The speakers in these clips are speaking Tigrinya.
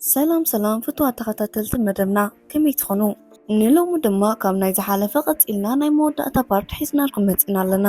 ሰላም ሰላም ፍቱዋት ተኸታተልቲ መደብና፣ ከመይ ትኾኑ? ንሎሚ ድማ ካብ ናይ ዝሓለፈ ቀጺልና ናይ መወዳእታ ፓርት ሒዝናልኩም መጺና ኣለና።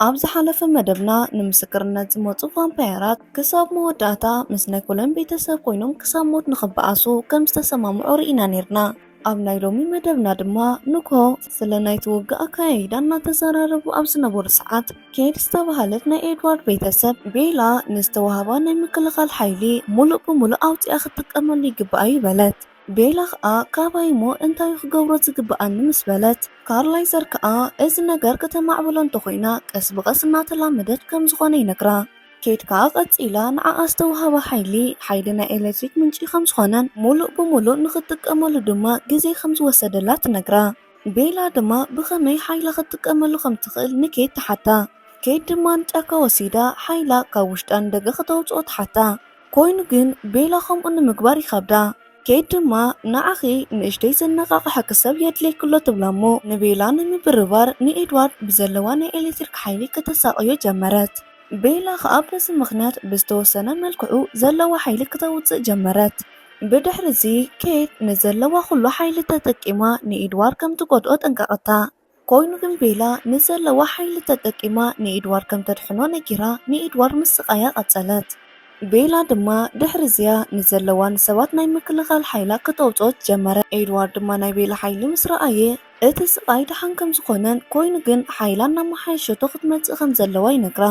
ኣብ ዝሓለፈ መደብና ንምስክርነት ዝመጹ ቫምፓየራት ክሳብ መወዳእታ ምስ ናይ ኩለን ቤተሰብ ኮይኖም ክሳብ ሞት ንኽበኣሱ ከም ዝተሰማምዑ ርኢና ኔርና። ኣብ ናይ ሎሚ መደብና ድማ ንግሆ ስለ ናይቲ ውግእ ኣካያይዳ እናተዘራረቡ ኣብ ዝነበሩ ሰዓት፣ ኬት ዝተባህለት ናይ ኤድዋርድ ቤተሰብ ቤላ ንዝተዋህባ ናይ ምክልኻል ሓይሊ ሙሉእ ብሙሉእ ኣውጺኣ ክትጥቀመሉ ይግባኣ እዩ በለት። ቤላ ኸኣ ካባይ እሞ እንታይ ክገብሮ ዝግብኣኒ ምስ በለት፣ ካርላይዘር ከኣ እዚ ነገር ከተማዕብሎ እንተኾይና ቀስ ብቐስ እናተላመደት ከም ዝኾነ ይነግራ። ኬት ከኣ ቀጺላ ንዓኣ ዝተዋህባ ሓይሊ፣ ሓይሊ ናይ ኤሌክትሪክ ምንጪ ከም ዝኾነን ሙሉእ ብሙሉእ ንኽትጥቀመሉ ድማ ግዜ ከም ዝወሰደላ ትነግራ። ቤላ ድማ ብኸመይ ሓይላ ክትጥቀመሉ ከም ትኽእል ንኬት ትሓታ። ኬት ድማ ንጫካ ወሲዳ ሓይላ ካብ ውሽጣ ንደገ ክተውጽኦ ትሓታ። ኮይኑ ግን ቤላ ከምኡ ንምግባር ይኸብዳ። ኬት ድማ ንዓኺ ንእሽተይ ዘነቓቕሐኪ ሰብ የድልየኪ ኣሎ ትብላ እሞ ንቤላ ንምብርባር ንኤድዋርድ ብዘለዋ ናይ ኤሌክትሪክ ሓይሊ ከተሳቕዮ ጀመረት። ቤላ ኸኣ በዚ ምኽንያት ብዝተወሰነ መልክዑ ዘለዋ ሓይሊ ክተውጽእ ጀመረት። ብድሕሪ እዚ ኬት ንዘለዋ ኩሉ ሓይሊ ተጠቂማ ንኤድዋርድ ከም ትጎድኦ ጠንቀቐታ። ኮይኑ ግን ቤላ ንዘለዋ ሓይሊ ተጠቂማ ንኤድዋርድ ከም ተድሕኖ ነጊራ ንኤድዋርድ ምስቓያ ቀጸለት። ቤላ ድማ ድሕሪ እዚኣ ንዘለዋ ንሰባት ናይ ምክልኻል ሓይላ ክተውጽኦ ጀመረ። ኤድዋርድ ድማ ናይ ቤላ ሓይሊ ምስ ረኣየ እቲ ስቓይ ደሓን ከም ዝኾነን ኮይኑ ግን ሓይላ እናመሓየሸቶ ክትመጽእ ከም ዘለዋ ይነግራ።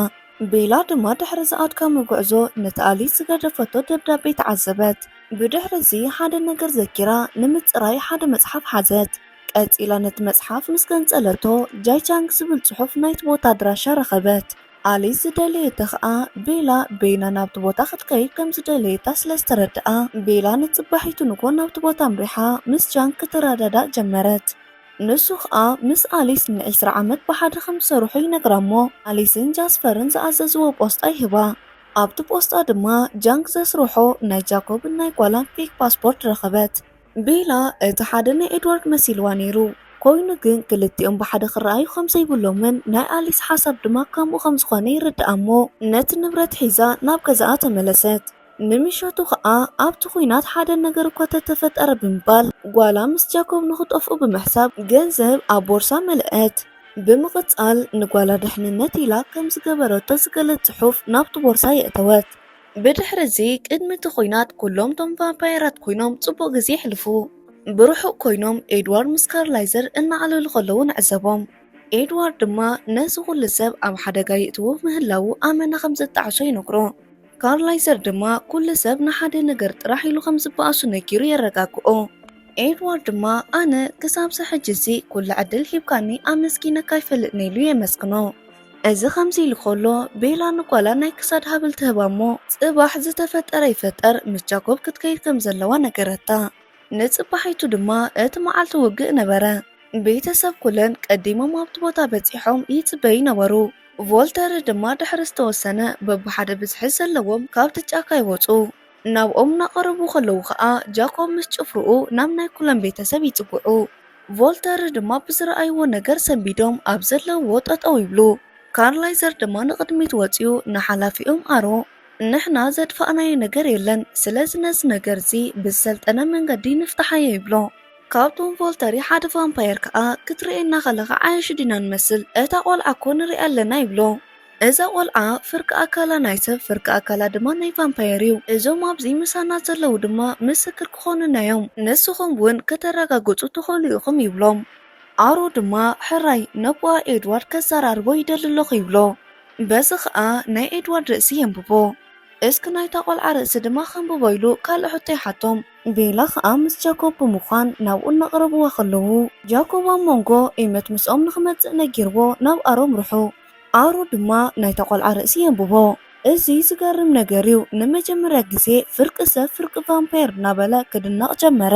ቤላ ድማ ድሕሪ እዚ ኣድካሚ ጉዕዞ ነቲ ኣሊስ ዝገደፈቶ ደብዳቤ ተዓዘበት። ብድሕሪ እዚ ሓደ ነገር ዘኪራ ንምጽራይ ሓደ መጽሓፍ ሓዘት። ቀጺላ ነቲ መጽሓፍ ምስ ገንጸለቶ ጃይቻንግ ዝብል ጽሑፍ ናይቲ ቦታ ኣድራሻ ረኸበት። ኣሊስ ዝደለየቶ ኸኣ ቤላ በይና ናብቲ ቦታ ክትከይድ ከም ዝደለየታ ስለ ዝተረድኣ ቤላ ንጽባሒቱ ንግሆ ናብቲ ቦታ ኣምሪሓ ምስ ጃንግ ክትረዳዳእ ጀመረት። ንሱ ኸኣ ምስ ኣሊስ ንዒስራ ዓመት ብሓደ ከም ዝሰርሑ ይነግራ እሞ ኣሊስን ጃስፐርን ዝኣዘዝዎ ፖስጣ ይህባ። ኣብቲ ፖስጣ ድማ ጃንግ ዘስርሖ ናይ ጃኮብን ናይ ጓላን ፌክ ፓስፖርት ረኸበት። ቤላ እቲ ሓደ ናይ ኤድዋርድ መሲልዋ ነይሩ። ኮይኑ ግን ክልቲኦም ብሓደ ክረኣዩ ከም ዘይብሎምን ናይ ኣሊስ ሓሳብ ድማ ከምኡ ከም ዝኾነ ይርድኣ እሞ ነቲ ንብረት ሒዛ ናብ ገዛኣ ተመለሰት። ንምሸቱ ኸኣ ኣብቲ ኹናት ሓደ ነገር እኳ ተተፈጠረ ብምባል ጓላ ምስ ጃኮብ ንኽጠፍኡ ብምሕሳብ ገንዘብ ኣብ ቦርሳ መልአት። ብምቕጻል ንጓላ ድሕንነት ኢላ ከም ዝገበረቶ ዝገልጽ ጽሑፍ ናብቲ ቦርሳ የእተወት። ብድሕሪ እዚ ቅድሚ እቲ ኹናት ኩሎም እቶም ቫምፓየራት ኮይኖም ጽቡቕ ግዜ የሕልፉ። ብርሑቕ ኮይኖም ኤድዋርድ ምስ ካርላይዘር እናዕለሉ ከለዉ ንዕዘቦም። ኤድዋርድ ድማ ነዚ ኩሉ ሰብ ኣብ ሓደጋ የእትዎ ምህላዉ ኣመና ከም ዘጣዕሶ ይነግሮ። ካርላይዘር ድማ ኩሉ ሰብ ንሓደ ነገር ጥራሕ ኢሉ ከም ዝበኣሱ ነጊሩ የረጋግኦ። ኤድዋርድ ድማ ኣነ ክሳብ ሕጂ እዚ ኩሉ ዕድል ሂብካኒ ኣመስጊነካ ኣይፈልጥን ኢሉ የመስግኖ። እዚ ከምዚ ኢሉ ከሎ ቤላ ንጓላ ናይ ክሳድ ሃብል ትህባ እሞ ጽባሕ ዝተፈጠረ ይፈጠር ምስ ጃኮብ ክትከይድ ከም ዘለዋ ነገረታ። ንጽባሒቱ ድማ እቲ መዓልቲ ውግእ ነበረ። ቤተሰብ ኩለን ቀዲሞም ኣብቲ ቦታ በጺሖም ይጽበዩ ነበሩ። ቮልተሪ ድማ ድሕሪ ዝተወሰነ በብሓደ ብዝሒ ዘለዎም ካብቲ ጫካ ይወጹ። ናብኦም እናቐረቡ ከለዉ ኸኣ ጃኮብ ምስ ጭፍርኡ ናብ ናይ ኩለን ቤተሰብ ይጽግዑ። ቮልተሪ ድማ ብዝረኣይዎ ነገር ሰንቢዶም ኣብ ዘለውዎ ጠጠው ይብሉ። ካርላይዘር ድማ ንቕድሚት ወጺኡ ንሓላፊኦም ኣሮ፣ "ንሕና ዘጥፋእናዮ ነገር የለን፣ ስለዚ ነዚ ነገር እዚ ብዝሰልጠነ መንገዲ ንፍትሓዮ" ይብሎ። ካብቶም ቮልተሪ ሓደ ቫምፓየር ከኣ ክትርእየና ከለኻ ዓያሹ ዲና ንመስል፣ እታ ቆልዓ እኮ ንሪኣ ኣለና ይብሎ። እዛ ቆልዓ ፍርቂ ኣካላ ናይ ሰብ ፍርቂ ኣካላ ድማ ናይ ቫምፓየር እዩ። እዞም ኣብዚ ምሳና ዘለዉ ድማ ምስክር ክኾኑና እዮም። ንስኹም እውን ከተረጋግጹ ትኽእሉ ኢኹም ይብሎም። ኣሮ ድማ ሕራይ ነቦኣ ኤድዋርድ ከዘራርቦ ይደሊ ኣለኹ ይብሎ። በዚ ኸኣ ናይ ኤድዋርድ ርእሲ የንብቦ። እስኪ ናይታ ቆልዓ ርእሲ ድማ ከንብቦ ኢሉ ካልእ ሕቶ ይሓቶም። ቤላ ኸኣ ምስ ጃኮብ ብምዃን ናብኡ እናቕረብዋ ከለዉ ጃኮብ ኣብ መንጎ ኤመት ምስኦም ንኽመጽእ ነጊርዎ ናብ ኣሮ ምርሑ። ኣሮ ድማ ናይታ ቆልዓ ርእሲ የንብቦ። እዚ ዝገርም ነገር እዩ፣ ንመጀመርያ ግዜ ፍርቂ ሰብ ፍርቂ ቫምፓየር እናበለ ክድነቕ ጀመረ።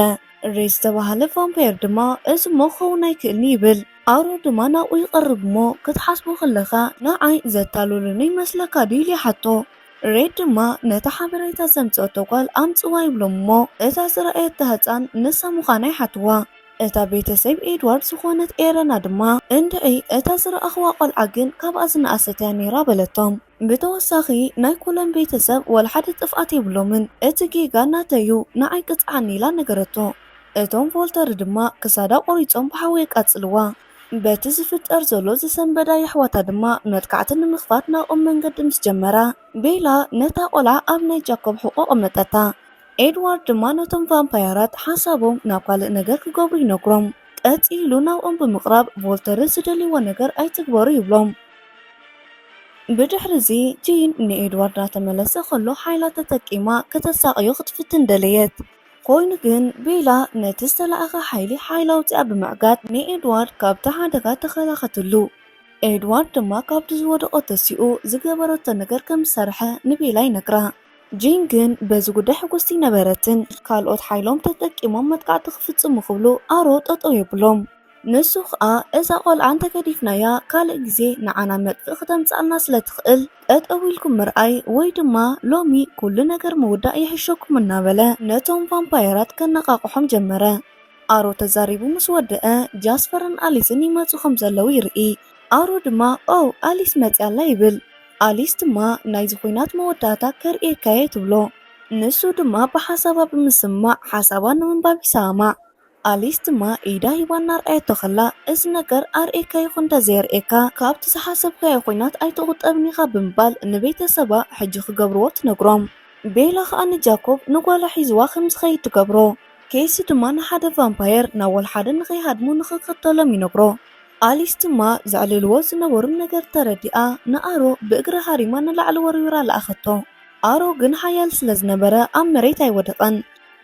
ሬድ ዝተባህለ ቫምፓየር ድማ እዚ እሞ ክኸውን ኣይክእልን ይብል። ኣሮ ድማ ናብኡ ይቐርብ እሞ ክትሓስቦ ከለኻ ንዓይ ዘታልሉኒ ይመስለካ ድዩ ኢሉ ይሓቶ። ሬድ ድማ ነታ ሓበሬታ ዘምጸአቶ ጓል ኣምጽዋ ይብሎም እሞ እታ ዝረኣየታ ህጻን ንሳ ምዃና ይሓትዋ። እታ ቤተሰብ ኤድዋርድ ዝኾነት ኤረና ድማ፣ "እንድዒ እታ ዝረኣኽዋ ቆልዓ ግን ካብኣ ዝነኣሰት እያ ነይራ" በለቶም። ብተወሳኺ፣ "ናይ ኩለን ቤተሰብ ወላ ሓደ ጥፍኣት የብሎምን፣ እቲ ጌጋ ናተይ እዩ፣ ንዓይ ቅጽዓኒ" ኢላ ነገረቶ። እቶም ቮልተር ድማ ክሳዳ ቆሪጾም ብሓዊ የቃጽልዋ። በቲ ዝፍጠር ዘሎ ዝሰንበዳ የሕዋታ ድማ መጥቃዕቲ ንምኽፋት ናብኦም መንገዲ ምስ ጀመራ፣ ቤላ ነታ ቆልዓ ኣብ ናይ ጃኮብ ሕቖ ቀመጠታ። ኤድዋርድ ድማ ነቶም ቫምፓየራት ሓሳቦም ናብ ካልእ ነገር ክገብሩ ይነግሮም። ቀጺሉ ናብኦም ብምቕራብ፣ "ቮልተርን ዝደልይዎ ነገር ኣይትግበሩ" ይብሎም። ብድሕሪ እዚ፣ ጂን ንኤድዋርድ እናተመለሰ ከሎ ሓይላ ተጠቂማ ከተሳቕዮ ክትፍትን ደለየት። ኮይኑ ግን፣ ቤላ ነቲ ዝተለኣኸ ሓይሊ ሓይላ ኣውጺኣ ብምዕጋት፣ ንኤድዋርድ ካብቲ ሓደጋ ተኸላኸትሉ። ኤድዋርድ ድማ ካብቲ ዝወደቖ ተሲኡ ዝገበረቶ ነገር ከም ዝሰርሐ ንቤላ ይነግራ። ጂን ግን በዚ ጉዳይ ሕጉስቲ ነበረትን። ካልኦት ሓይሎም ተጠቂሞም መጥቃዕቲ ክፍጽሙ ክብሉ ኣሮ ጠጠው የብሎም። ንሱ ኸኣ፣ "እዛ ቆልዓ እንተገዲፍናያ፣ ካልእ ግዜ ንዓና መጥፍእ ክተምጽኣልና ስለ ትኽእል፣ ጠጠው ኢልኩም ምርኣይ ወይ ድማ ሎሚ ኩሉ ነገር ምውዳእ ይሕሸኩም" እናበለ ነቶም ቫምፓየራት ከነቓቕሖም ጀመረ። ኣሮ ተዛሪቡ ምስ ወደአ፣ ጃስፐርን ኣሊስን ይመጹ ከም ዘለዉ ይርኢ። ኣሮ ድማ፣ "ኦ፣ ኣሊስ መጺኣ ኣላ" ይብል። ኣሊስ ድማ፣ "ናይዚ ኲናት መወዳእታ ከርእየካ'የ" ትብሎ። ንሱ ድማ ብሓሳባ ብምስምማዕ፣ ሓሳባ ንምንባብ ይሰማማዕ። ኣሊስ ድማ ኢዳ ሂባ እናርኣየቶ ከላ፣ "እዚ ነገር ኣርእየካ ይኹን እንተዘየርእየካ፣ ካብቲ ዝሓሰብካዮ ኲናት ኣይትቑጠብን ኢኻ" ብምባል ንቤተሰባ ሕጂ ክገብርዎ ትነግሮም። ቤላ ኸኣ ንጃኮብ ንጓላ ሒዝዋ ከም ዝኸይድ ትገብሮ። ኬሲ ድማ ንሓደ ቫምፓየር ናብ ወልሓደ ንኸይሃድሙ ንኽኽተሎም ይነግሮ። ኣሊስ ድማ ዘዕልልዎ ዝነበሩ ነገር ተረዲኣ፣ ንኣሮ ብእግሪ ሃሪማ ንላዕሊ ወርዊራ ለኣኸቶ። ኣሮ ግን ሓያል ስለ ዝነበረ ኣብ መሬት ኣይወደቐን።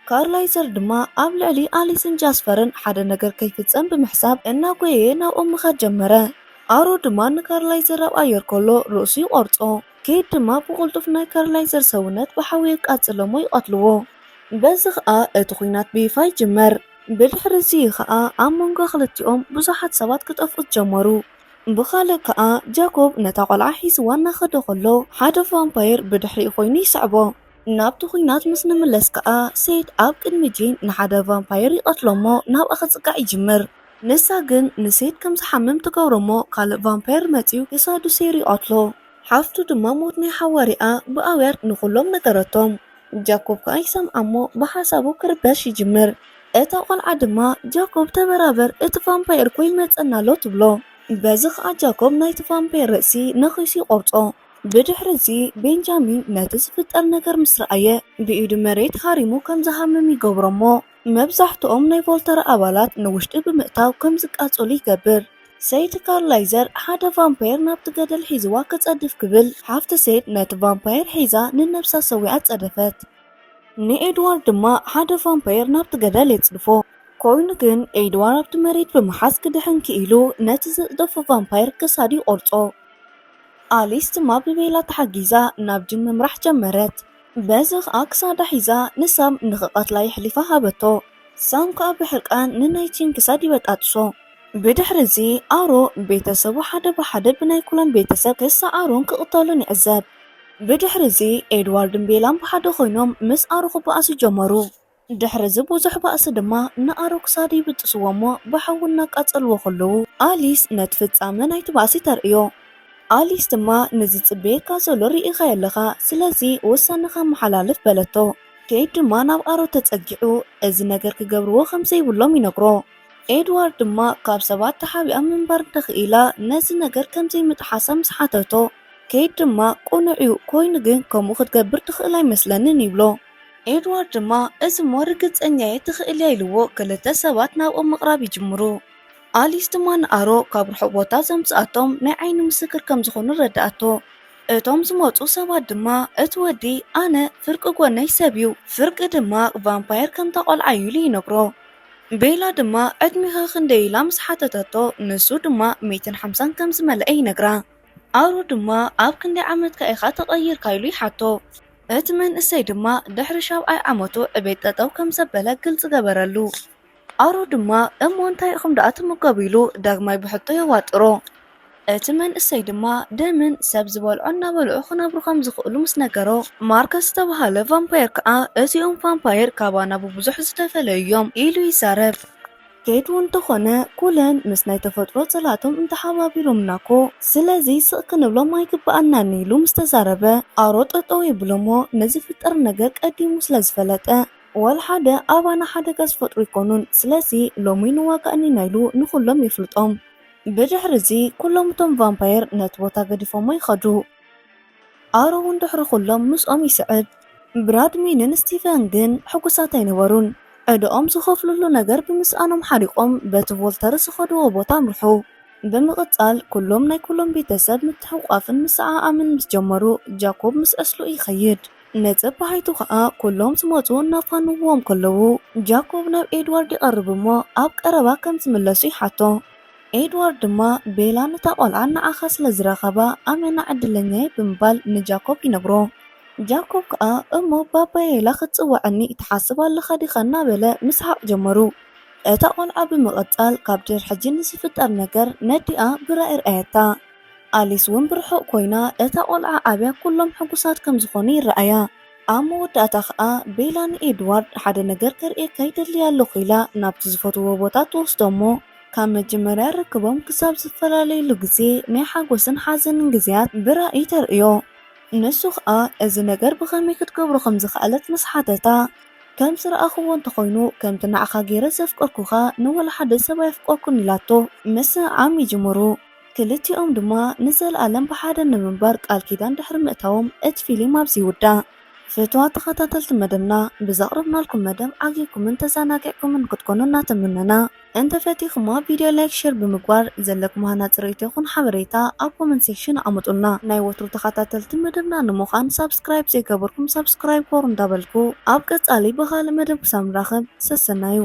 ካርላይዘር ድማ ኣብ ልዕሊ ኣሊስን ጃስፐርን ሓደ ነገር ከይፍጸም ብምሕሳብ እናጎየየ ናብኦም ምኻድ ጀመረ። ኣሮ ድማ ንካርላይዘር ኣብ ኣየር ከሎ ርእሱ ይቖርጾ። ኬት ድማ ብቕልጡፍ ናይ ካርላይዘር ሰውነት ብሓዊ የቃጽሎሞ ይቐትልዎ። በዚ ኸኣ እቲ ኲናት ብይፋ ይጅመር። ብድሕሪ እዚ ኸኣ ኣብ መንጎ ክልቲኦም ብዙሓት ሰባት ክጠፍኡ ጀመሩ። ብኻልእ ከኣ ጃኮብ ነታ ቆልዓ ሒዝዋ እናኸደ ከሎ ሓደ ቫምፓየር ብድሕሪኡ ኮይኑ ይስዕቦ። ናብቲ ኲናት ምስ ንምለስ ከኣ ሴት ኣብ ቅድሚ ጂን ንሓደ ቫምፓየር ይቐትሎሞ ናብኣ ክጽጋዕ ይጅምር። ንሳ ግን ንሴት ከም ዝሓምም ትገብሮሞ ካልእ ቫምፓየር መጺኡ ክሳዱ ሰይሩ ይቐትሎ። ሓፍቱ ድማ ሞት ናይ ሓዋ ሪኣ ብኣውያት ንኹሎም ነገረቶም። ጃኮብ ከኣ ይሰምዓሞ ብሓሳቡ ክርበሽ ይጅምር። እታ ቆልዓ ድማ፣ "ጃኮብ ተበራበር፣ እቲ ቫምፓየር እኮ ይመጸና ኣሎ" ትብሎ። በዚ ከኣ ጃኮብ ናይቲ ቫምፓየር ርእሲ ነኺሱ ይቖርጾ። ብድሕሪ እዚ ቤንጃሚን ነቲ ዝፍጠር ነገር ምስ ረኣየ ብኢዱ መሬት ሃሪሙ ከም ዝሃምም ይገብሮሞ። መብዛሕትኦም ናይ ቮልተር ኣባላት ንውሽጢ ብምእታው ከም ዝቃጸሉ ይገብር። ሰይቲ ካርላይዘር ሓደ ቫምፓየር ናብቲ ገደል ሒዝዋ ክጸድፍ ክብል፣ ሓፍቲ ሴት ነቲ ቫምፓየር ሒዛ ንነብሳ ሰዊኣ ጸደፈት። ንኤድዋርድ ድማ ሓደ ቫምፓየር ናብቲ ገደል የጽድፎ። ኮይኑ ግን ኤድዋርድ ኣብቲ መሬት ብምሓዝ ክድሕን ክኢሉ ነቲ ዘጽደፎ ቫምፓየር ክሳዱ ይቖርጾ። ኣሊስ ድማ ብቤላ ተሓጊዛ ናብ ጂን ምምራሕ ጀመረት። በዚ ኸኣ ክሳዳ ሒዛ ንሳም ንኽቐትላ የሕሊፋ ሃበቶ። ሳም ከኣ ብሕርቃን ንናይ ጂን ክሳድ ይበጣጥሶ። ብድሕሪ እዚ ኣሮ ቤተሰቡ ሓደ ብሓደ ብናይ ኩለን ቤተሰብ ክሳዕ ኣሮን ክቕተሉ ንዕዘብ። ብድሕሪ እዚ ኤድዋርድን ቤላን ብሓደ ኮይኖም ምስ ኣሮ ክበኣሱ ጀመሩ። ድሕሪ እዚ ብዙሕ ባእሲ ድማ ንኣሮ ክሳዱ ይብጥስዎ እሞ ብሓዊ እናቃጸልዎ ከለዉ ኣሊስ ነቲ ፍጻመ ናይቲ ባእሲ ተርእዮ። ኣሊስ ድማ፣ "ንዝጽበየካ ዘሎ ርኢኻዮ ኣለኻ፣ ስለዚ ውሳነኻ ኣመሓላልፍ" በለቶ። ኬት ድማ ናብ ኣሮ ተጸጊዑ እዚ ነገር ክገብርዎ ከም ዘይብሎም ይነግሮ። ኤድዋርድ ድማ ካብ ሰባት ተሓቢኣ ምንባር እንተኽኢላ ነዚ ነገር ከም ዘይምጥሓሳ ምስ ሓተቶ፣ ኬት ድማ፣ "ቅኑዕ እዩ፣ ኮይኑ ግን ከምኡ ክትገብር ትኽእል ኣይመስለንን" ይብሎ። ኤድዋርድ ድማ፣ "እዚ እሞ ርግጸኛ እየ ትኽእል እያ" ኢልዎ ክልተ ሰባት ናብኦም ምቕራብ ይጅምሩ። ኣሊስ ድማ ንኣሮ ካብ ርሑቕ ቦታ ዘምጽኣቶም ናይ ዓይኒ ምስክር ከም ዝኾኑ ረድኣቶ። እቶም ዝመጹ ሰባት ድማ እቲ ወዲ ኣነ ፍርቂ ጎነይ ሰብ እዩ፣ ፍርቂ ድማ ቫምፓየር ከምታ ቆልዓ እዩ ኢሉ ይነግሮ። ቤላ ድማ ዕድሜኻ ክንደይ ኢላ ምስ ሓተተቶ ንሱ ድማ ሚእትን ሓምሳን ከም ዝመልአ ይነግራ። ኣሮ ድማ ኣብ ክንደይ ዓመትካ ኢኻ ተቐይርካ ኢሉ ይሓቶ። እቲ መንእሰይ ድማ ድሕሪ ሻብዓይ ዓመቱ ዕቤት ጠጠው ከም ዘበለ ግልጺ ገበረሉ። ኣሮ ድማ እሞ እንታይ ኢኹም ደኣ ትምገቡ ኢሉ ዳግማይ ብሕቶ የዋጥሮ። እቲ መንእሰይ ድማ ደምን ሰብ ዝበልዖ እናበልዑ ክነብሩ ከም ዝኽእሉ ምስ ነገሮ፣ ማርከስ ዝተባህለ ቫምፓየር ከኣ እዚኦም ቫምፓየር ካባና ብብዙሕ ዝተፈለዩ እዮም ኢሉ ይዛረብ። ኬት እውን እንተኾነ ኩለን ምስ ናይ ተፈጥሮ ጸላእቶም እንተሓባቢሮምና እኮ፣ ስለዚ ስቕ ክንብሎም ኣይግብኣናን ኢሉ ምስ ተዛረበ፣ ኣሮ ጠጠው የብሎ እሞ ነዚ ዝፍጠር ነገር ቀዲሙ ስለ ዝፈለጠ፣ ዋላ ሓደ ኣባና ሓደጋ ዝፈጥሩ ኣይኮኑን፣ ስለዚ ሎሚ ንዋጋእ ኢና ኢሉ ንኹሎም የፍልጦም። ብድሕሪ እዚ ኩሎም እቶም ቫምፓየር ነቲ ቦታ ገዲፎሞ ይኸዱ። ኣሮ እውን ድሕሪ ኩሎም ምስኦም ይስዕብ። ብራድሚንን ስቲቨን ግን ሕጉሳት ኣይነበሩን። ዕዳኦም ዝኸፍልሉ ነገር ብምስኣኖም ሓሪቖም በቲ ቮልተር ዝኸድዎ ቦታ ኣምርሑ። ብምቕጻል ኩሎም ናይ ኩሎም ቤተሰብ ምትሕቑቋፍን ምስዓዓምን ምስ ጀመሩ ጃኮብ ምስ ዕስሉ ይኸይድ። ነጸባሒቱ ከኣ ኩሎም ዝመጹ እናፋንውዎም ከለዉ ጃኮብ ናብ ኤድዋርድ ይቐርብ እሞ ኣብ ቀረባ ከም ዝምለሱ ይሓቶ። ኤድዋርድ ድማ ቤላ ነታ ቆልዓ ንዓኻ ስለ ዝረኸባ ኣመና ዕድለኛ እየ ብምባል ንጃኮብ ይነግሮ። ጃኮብ ከኣ እሞ ባባየላ ክትጽውዓኒ ትሓስብ ኣለኻ ዲኻ እናበለ ምስሓቕ ጀመሩ። እታ ቆልዓ ብምቕጻል ካብ ድሕሪ ሕጂ ንዝፍጠር ነገር ነዲኣ ብራእይ ርኣየታ። ኣሊስ እውን ብርሑቕ ኮይና እታ ቆልዓ ዓብያ ኩሎም ሕጉሳት ከም ዝኾኑ ይረኣያ። ኣብ መወዳእታ ከኣ ቤላ ንኤድዋርድ ሓደ ነገር ከርእየካ ይደሊ ኣለኹ ኢላ ናብቲ ዝፈትዎ ቦታ ትወስዶ እሞ ካብ መጀመርያ ርክቦም ክሳብ ዝፈላለዩሉ ግዜ ናይ ሓጎስን ሓዘንን ግዜያት ብራእይ ተርእዮ። ንሱ ከኣ እዚ ነገር ብኸመይ ክትገብሮ ከም ዝኸኣለት ምስ ሓተታ፣ ከም ዝረኣኽዎ እንተኾይኑ ከምቲ ንዓኻ ገይረ ዘፍቀርኩኻ ንወላ ሓደ ሰብ ኣየፍቀርኩን ኢላቶ ምስዕዓም ይጅምሩ። ክልቲኦም ድማ ንዘለኣለም ብሓደ ንምንባር ቃል ኪዳን ድሕሪ ምእታዎም እቲ ፊልም ኣብዚ ይውዳእ። ፍትዋ ተኸታተልቲ መደብና ብዘቕረብናልኩም መደብ ዓጊብኩምን ተዘናጊዕኩምን ክትኮኑ እናተመነና እንተፈቲኹማ ቪድዮ ላይክ ሸር ብምግባር ዘለኩም ሃናፂ ርእይቶ ይኹን ሓበሬታ ኣብ ኮመንት ሴክሽን ኣቐምጡልና። ናይ ወትሩ ተኸታተልቲ መደብና ንምዃን ሳብስክራይብ ዘይገበርኩም ሳብስክራይብ ግበሩ እንዳበልኩ ኣብ ቀፃሊ ብኻልእ መደብ ክሳብ ንራኸብ ሰሰናዩ።